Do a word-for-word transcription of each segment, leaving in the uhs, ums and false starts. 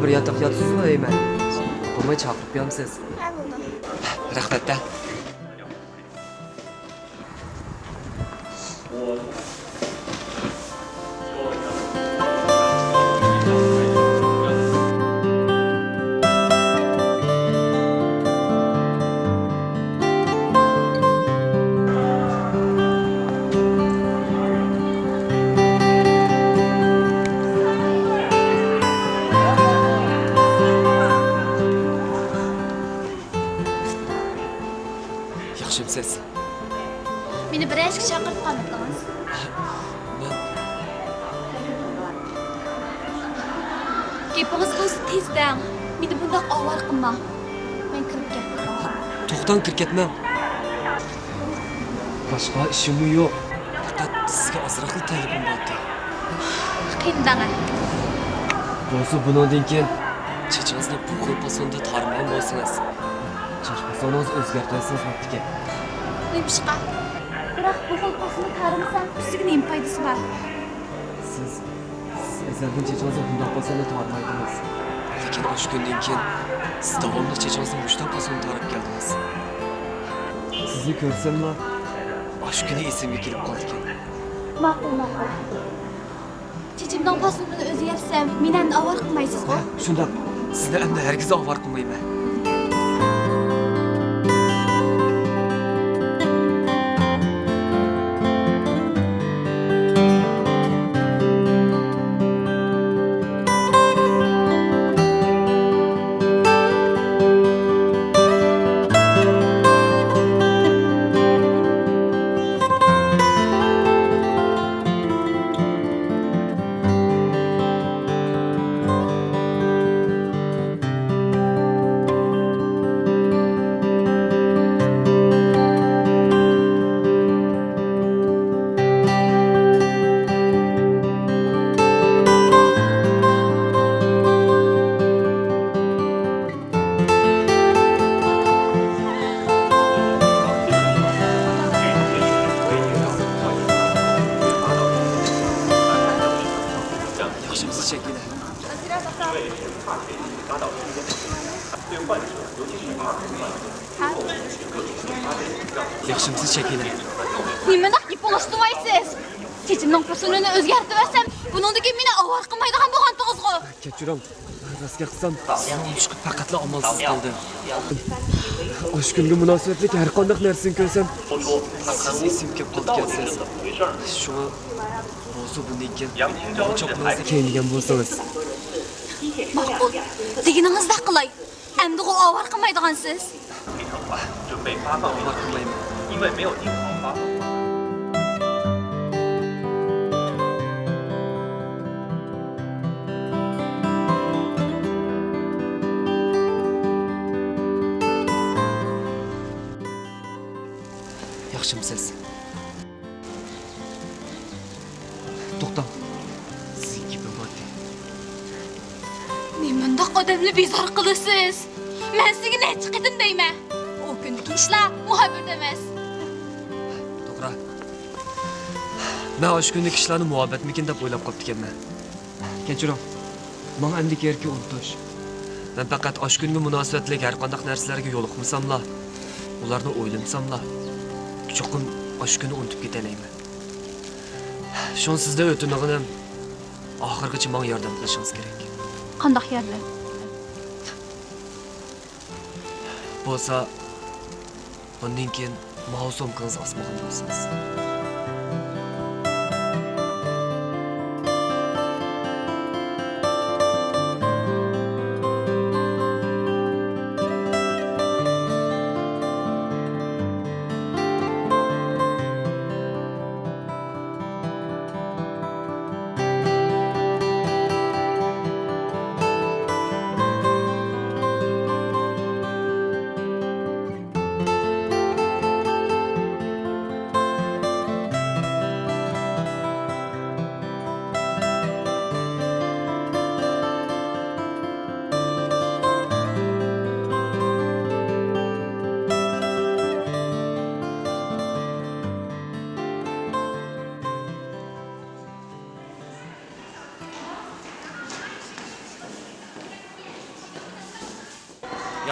بىر ياتاق ياتىسىزمۇ ئۆيمەن؟ بولماي چاقىرىپ بېرەمسىز؟ ھە، بولدى. رەھمەت-دە. ياخشىمسىز؟ مېنى بىرەر ئىشكە چاقىرىپ قالمىدىڭىز؟ مەن گېپىڭىز بولسا تېز دەڭ. مېنى بۇنداق ئاۋارە قىلماڭ. مەن كىرىپ كەتتىم. توختاڭ، كىرىپ كەتمەڭ. باشقا ئىشىممۇ يوق. پەقەت سىزگە ئازراقلا تەلىپىم بارتى. قېنى دەڭە. بولسا بۇنىڭدىن كېيىن چېچىڭىزنى بۇ خىل پاسوندا تارىمىغان بولسىڭىز. چاچ پاسونىڭىزنى ئۆزگەرتىۋەتسىڭىز بوپتىكەن. نېمىشقا؟ بىراق بۇ خىل پاسوندا تارىمىسام سىزگە نېمە پايدىسى بار؟ سىز، سىز ئەزەلدىن چېچىڭىزنى بۇنداق پاسوندا تارىمايدىڭىز. لېكىن ئاشۇ كۈندىن كېيىن سىز داۋاملىق چېچىڭىزنى مۇشۇنداق پاسوندا تارىپ كەلدىڭىز. سىزنى كۆرسەملا ئاشۇ كۈنى ئېسىمگە كېلىپ قالىدىكەن. ماقۇل، ماقۇل. چېچىمنىڭ پاسونىنى ئۆزگەرتسەم، مېنى ئەمدى ئاۋارە قىلمايسىزغۇ؟ ھە، شۇنداق. سىزنى ئەمدى ھەرگىز ئاۋارە قىلمايمەن. ياخشىمسىز شەكىلە. ياخشىمسىز شەكىلە. نېمىنداق گېپىڭىزنى ئۇۋايسىز؟ چېچىمنىڭ پاسونىنى ئۆزگەرتىۋەتسەم، بۇنىڭدىن كېيىن مېنى ئاۋارە قىلمايدىغان بولغانتىڭىزغۇ؟ كەچۈرۈڭ، راستىنى ئېيتسام، سىزنى ئۇنتۇشقا پەقەتلا ئامالسىز قالدىم. ئاشۇ كۈنگە مۇناسىۋەتلىك ھەر قانداق نەرسىنى كۆرسەم، سىز ئېسىمگە كېلىپ قالىدىكەنسىز. شۇڭا بولسا بۇندىن كېيىن ماڭا چوقۇنىڭىزنى كىيمىگەن بولسىڭىز. ماقۇل، دېگىنىڭىزدەك قىلاي. ئەمدىغۇ ئاۋارە قىلمايدىغانسىز؟ ئاۋارە قىلمايمەن. ياخشىمسىز؟ توختاڭ، سىزگە گېپىم بار ئىدى. نېمانداق ئادەمنى بىزار قىلىسىز؟ مەن سىزگە نەچچە قېتىم دەيمەن، ئۇ كۈندىكى ئىشلار مۇھەببەت ئەمەس. توغرا. مەن ئاشۇ كۈندىكى ئىشلارنى مۇھەببەتمىكىن دەپ ئويلاپ قاپتىكەنمەن. كەچۈرۈڭ، ماڭا ئەمدى كېرىكى ئۇنتۇش. مەن پەقەت ئاشۇ كۈنگە مۇناسىۋەتلىك ھەر قانداق نەرسىلەرگە يولۇقمىساملا، ئۇلارنى ئويلىمىساملا، چوقۇم ئاشۇ كۈننى ئۇنتۇپ كېتەلەيمەن. شۇڭا سىزدىن ئۆتۈنىدىغىنىم، ئاخىرغىچە ماڭا ياردەم قىلىشىڭىز كېرەك. قانداق ياردەم؟ بولسا، بۇندىن كېيىن ماۋۇ سومكىڭىزنى ئاسمىغان بولسىڭىز.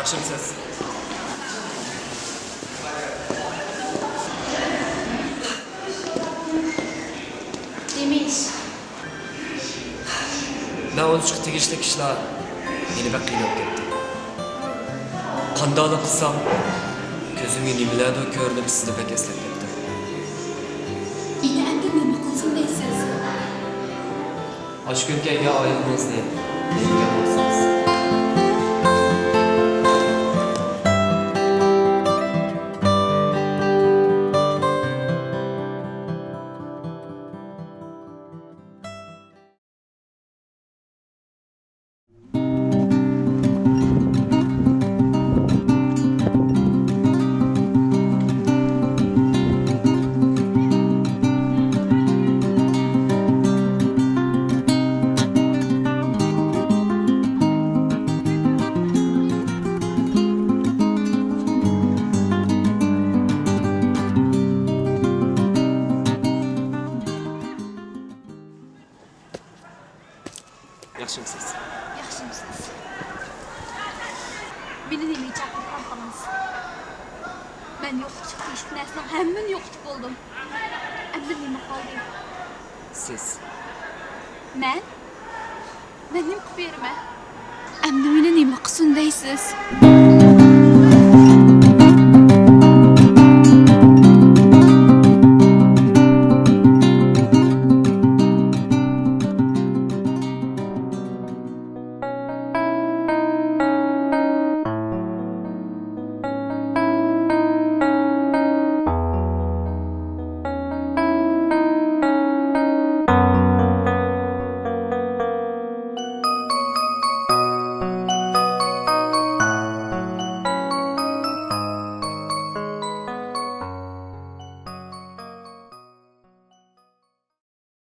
ياخشىمسىز؟ دېمىش. مەن ئۇنچىلىك تېگىشلىك ئىشلار مېنى بەك قىيناپ كەتتى. قانداقلا قىلسام، كۆزۈمگە نېمىلەردۇر كۆرۈنۈپ، سىزنى بەك ئەسلەپ كەتتىم. ئىنى ئەمدى نېمە قىلسۇن دەيسىز؟ ئاشۇ كۈنكى ئەيگە ئايىغىڭىزنى يەيدىغان بولسىڭىز. ياخشىمسىز؟ ياخشىمسىز؟ مېنى نېمە چاقىرغانتىڭىز؟ مەن يوقىتىشقا تېگىشلىك نەرسىنىڭ ھەممىنى يوقىتىپ بولدۇم. ئەمدى نېمە قالدى؟ سىز. مەن؟ مەن نېمە قىلىپ بېرىمەن؟ ئەمدى مېنى نېمە قىلسۇن دەيسىز؟